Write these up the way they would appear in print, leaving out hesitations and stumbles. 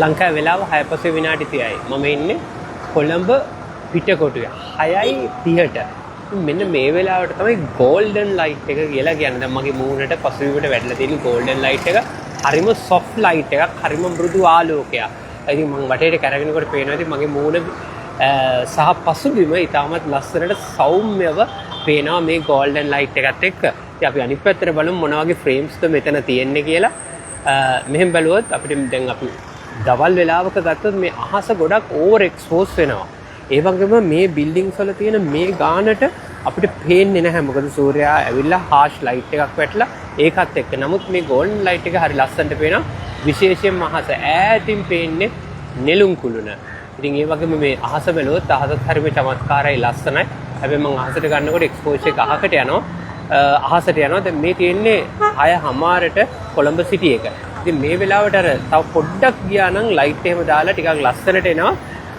ලංකාවේ වෙලාව 6 පස්සේ විනාඩි 30යි. මම ඉන්නේ කොළඹ පිටකොටුවේ 6:30ට. මෙන්න මේ වෙලාවට තමයි ගෝල්ඩන් ලයිට් එක කියලා කියන්නේ. දැන් මගේ මූණට පසුබිමට වැටලා තියෙන ගෝල්ඩන් ලයිට් එක හරිම සොෆ්ට් ලයිට් එකක්, හරිම මෘදු ආලෝකයක්. ඉතින් මං වටේට කැරගෙනකොට පේනවා ඉතින් මගේ මූණ සහ පසුබිම ඉතාමත් ලස්සනට සෞම්‍යව පේනවා මේ ගෝල්ඩන් ලයිට් එකත් එක්ක. ඉතින් අපි අනිත් පැත්තට බලමු මොන වගේ ෆ්‍රේම්ස්ද මෙතන තියෙන්නේ කියලා. මෙහෙම බැලුවොත් අපිට දැන් අපි දවල් වෙලාවක ගත්තොත් මේ අහස ගොඩක් ඕවර් එක්ස්පෝස් වෙනවා. ඒ වගේම මේ බිල්ඩින්ග්ස් වල තියෙන මේ ගානට අපිට පේන්නේ නැහැ. මොකද සූර්යයා ඇවිල්ලා හාෂ් ලයිට් එකක් වැටලා ඒකත් එක්ක. නමුත් මේ ගෝල්ඩන් ලයිට් එක හරි ලස්සනට පේනවා. විශේෂයෙන්ම අහස ඈතින් පේන්නේ නෙළුම් කුළුණ. ඉතින් ඒ වගේම මේ අහස බැලුවොත් අහසත් හරිම චමත්කාරයි, ලස්සනයි. හැබැයි මං අහසට ගන්නකොට එක්ස්පෝෂර් එක අහකට යනවා. අහසට යනවා. දැන් මේ තියෙන්නේ 6:30ට කොළඹ සිටි එක. ඉතින් මේ වෙලාවට අර තව පොඩ්ඩක් ගියා නම් ලයිට් එහෙම දාලා ටිකක් ලස්සනට එනවා.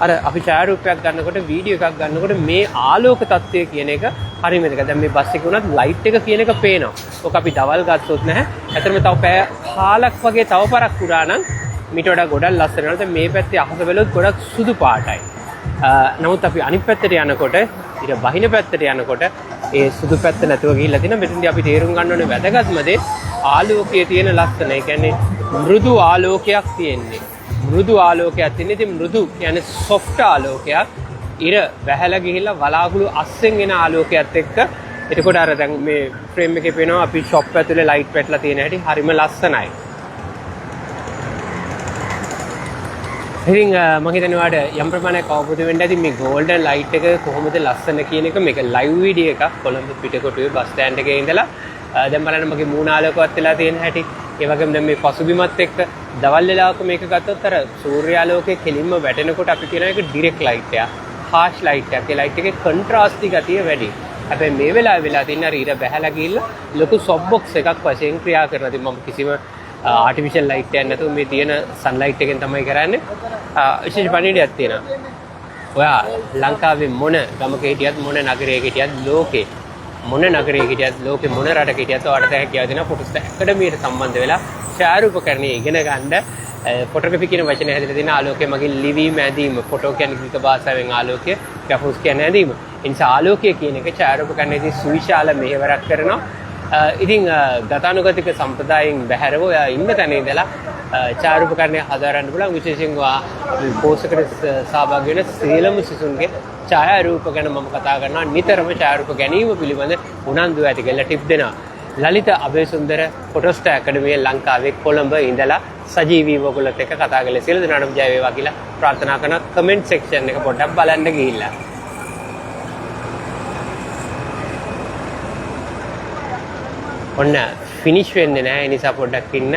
අර අපි ඡායාරූපයක් ගන්නකොට, වීඩියෝ එකක් ගන්නකොට මේ ආලෝක තත්ත්වය කියන එක හරිම වැදගත්. දැන් මේ බස් එකේ වුණත් ලයිට් එක කියන එක පේනවා. ඔක අපි දවල් ගත්තොත් නැහැ. ඇත්තටම තව පැය කාලක් වගේ තව පරක් වුණා නම් මීට වඩා ගොඩක් ලස්සන වෙනවා. දැන් මේ පැත්තේ අහස බැලුවොත් ගොඩක් සුදු පාටයි. නමුත් අපි අනිත් පැත්තට යනකොට, ඊට බහින පැත්තට යනකොට ඒ සුදු පැත්ත නැතුව ගිහිල්ලා තියෙනවා. මෙතනදී අපි තේරුම් ගන්න ඕනේ වැදගත්ම දේ ආලෝකයේ තියෙන ලස්සන. ඒ කියන්නේ මෘදු ආලෝකයක් තියෙන්නේ. මෘදු ආලෝකයක් තියෙන්නේ. ඉතින් මෘදු කියන්නේ සොෆ්ට් ආලෝකයක්. ඉර වැහැලා ගිහිල්ලා වලාකුළු අස්සෙන් එන ආලෝකයත් එක්ක එතකොට අර දැන් මේ ෆ්‍රේම් එකේ පේනවා අපි ෂොප් ඇතුලේ ලයිට් වැටලා තියෙන හැටි හරිම ලස්සනයි. ඉතින් මම හිතන්නේ ඔයාලට යම් ප්‍රමාණයක් අවබෝධ වෙන්න ඇති මේ ගෝල්ඩන් ලයිට් එක කොහොමද ලස්සන කියන එක. මේක ලයිව් වීඩියෝ එකක් කොළඹ පිටකොටුවේ බස් ස්ටෑන්ඩ් එකේ ඉඳලා. දැන් බලන්න මගේ මූණ ආලෝකවත් වෙලා තියෙන හැටි. ඒ වගේම දැන් මේ පසුබිමත් එක්ක දවල් වෙලාවක මේක ගත්තොත් අර සූර්යාලෝකයේ කෙලින්ම වැටෙනකොට අපි කියන එක ඩිරෙක්ට් ලයිට් එකක්, හාෂ් ලයිට් එකක්. ඒ ලයිට් එකේ කොන්ට්‍රාස්ට් ගතිය වැඩි. හැබැයි මේ වෙලාවේ වෙලා තියෙන අර ඉර බැහැලා ගිහිල්ලා ලොකු සොෆ්ට් බොක්ස් එකක් වශයෙන් ක්‍රියා කරනවා. ඉතින් මම කිසිම ආටිෆිෂල් ලයිට් එකක් නැතුව මේ තියෙන සන්ලයිට් එකෙන් තමයි කරන්නේ. විශේෂ පණිවිඩයක් තියෙනවා. ඔයා ලංකාවේ මොන ගමක හිටියත්, මොන නගරයක හිටියත්, ලෝකේ මොන නගරයක හිටියත්, ලෝකේ මොන රටක හිටියත් ඔයාලට හැකියාව දෙනවා ෆොටෝස් ඇකඩමියට සම්බන්ධ වෙලා ඡායාරූපකරණය ඉගෙන ගන්න. ෆොටෝග්‍රැෆි කියන වචනේ හැදලා තියෙන ආලෝකය මගින් ලිවීම, ඇඳීම. ෆොටෝ කියන්නේ ග්‍රීක භාෂාවෙන් ආලෝකය, ග්‍රැෆෝස් කියන්නේ ඇඳීම. ඒ නිසා ආලෝකය කියන එක ඡායාරූපකරණයේදී සුවිශාල මෙහෙවරක් කරනවා. ඉතින් ගතානුගතික සම්ප්‍රදායෙන් බැහැරව ඔයා ඉන්න තැන ඉඳලා ඡායාරූපකරණය හදාරන්න පුළුවන්. විශේෂයෙන් ඔයා අපි කෝස් එකට සහභාගී වෙන සියලුම සිසුන්ගේ ඡායාරූප ගැන මම කතා කරනවා. නිතරම ඡායාරූප ගැනීම පිළිබඳ උනන්දු ඇති කරලා ටිප් දෙනවා. ලලිත අබේසුන්දර ෆොටෝස්ටාර් ඇකඩමිය ලංකාවේ කොළඹ ඉඳලා සජීවීව ඔයගොල්ලොත් එක්ක කතා කරලා සියලු දෙනාටම ජය වේවා කියලා ප්‍රාර්ථනා කරනවා. කමෙන්ට් සෙක්ෂන් එක පොඩ්ඩක් බලන්න ගිහිල්ලා. ඔන්න ෆිනිෂ් වෙන්නේ නැහැ, ඒ නිසා පොඩ්ඩක් ඉන්න.